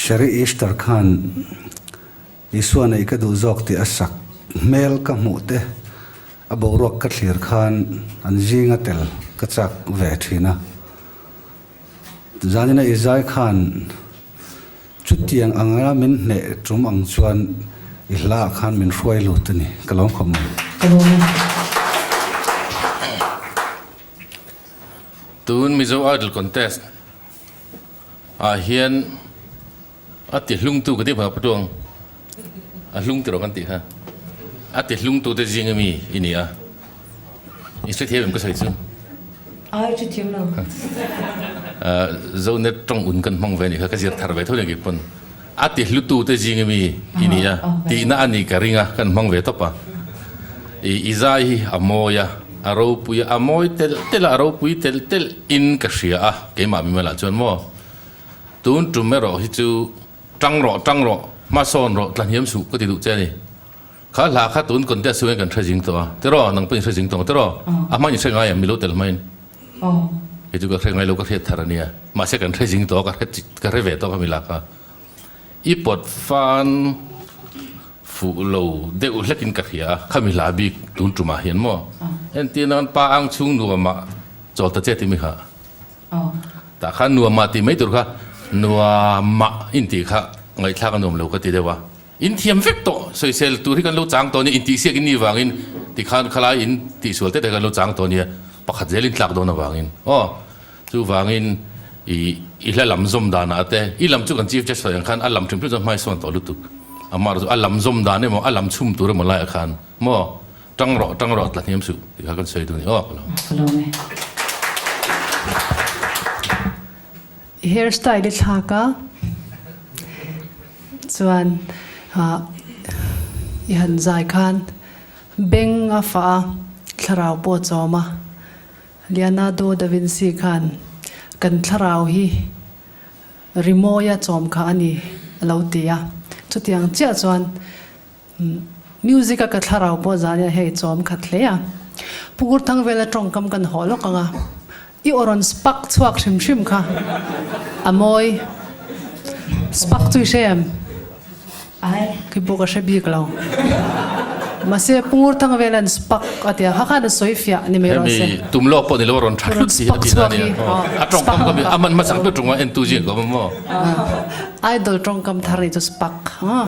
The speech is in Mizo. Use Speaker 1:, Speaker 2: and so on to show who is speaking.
Speaker 1: Sherry Easter khan Isua neih ka duh zawk tih a sak hmel ka hmuh te a boruak ka thlir khan an zinga tel ka chak ve thin a. Zanina i zai khan chutiang anga min hneh tum ang chuan i hla ah khan min hruai lut a ni. Ka lawm khawp mai.
Speaker 2: Ka lawm e.
Speaker 3: Tun Mizo Idol Contest ah hian A ti hlungtu ka ti phah patuang a hlung tiraw kan tih kha a ti hlungtu te zing ami i ni a i hre thiam em ka sawi chu
Speaker 2: Ai hre thiam lo.
Speaker 3: Zonet tawng un kan hmang ve a nih kha ka zir thar ve tho nia kei pawn a ti hlutu te zing ami i ni a tihna a nih ka ring a kan hmang ve tawp a i i zai hi a mawi a a ropui a a mawi telh telh a a ropui telh telh in ka hria a keimah mimal ah chuan maw Tun tum erawh hi chu tang rawh tang rawh, hma sawn rawh, tla hniam suh ka ti duh che a ni. Kha hla kha tun contest chungin kan hre zing tawh a, tiraw? Nang pawhin hre zing tawh ang tiraw? A hmain i hre ngai em? Milo tel hmain. Kei chu ka hre ngai lo, ka hriat thar a nia. Mahse kan hre zing tawh a, ka hre ka hre ve tawh kha mi lak a. I pawt fan fuh lo deuh hlekin ka hria a, khami hla bik tun tumah hian maw? Entir nan pa ang chhung nuamah chawl ta che ti mi kha. Tah khan nuamah tih mai tur kha nuamah intih kha ngaihthlak a nuam lo ka ti deuh a. In thiam vek tawh sawisel tur hi kan lo chang tawh a nia, intihsiak in nih vangin tikhan khalai in tihsual te te kan lo chang tawh a nia, pakhat zel in tlak dawn avangin aw. Chuvangin i i hla lam zawm danah te, i lam chu kan Chief Justice sawi ang khan a lam hrim hrim chuan hmai sawn tawh lutuk. Amah erawh chu a lam zawm dan emaw a lam chhum tur emaw laiah khan maw Tang rawh, tang rawh, tla hniam suh tih kha kan sawi duh a ni aw.
Speaker 2: Ka lawm e.
Speaker 4: I hair style i thlak a, chuan i han zai khan beng a fah a, thlarau pawh a chawm a. Leonardo da Vinci khan kan thlarau hi rimawi a chawm kha a ni a lo ti a. Chutiang chiah chuan Music a ka thlarau pawh zan hian hei chawm khat hle a. Pu Ngurthangvela tawngkam kan haw lawk ang a, i aw rawn spark chhuak hrim hrim kha a mawi. Spark chu i hre em?
Speaker 2: Ai.
Speaker 4: Khi pawh ka hre bik lo. Mahse Pu Ngurthangvela'n spark a ti a, kha khan a sawi fiah ni mai rawh se.
Speaker 3: Hemi tum lawk pawh ni lo a rawn tha hlut si hi a ti na nia. A tawngkam kha a man hmasak ber ṭunga entu zing ka awm a maw?
Speaker 4: Idol tawngkam thar nih chu spark.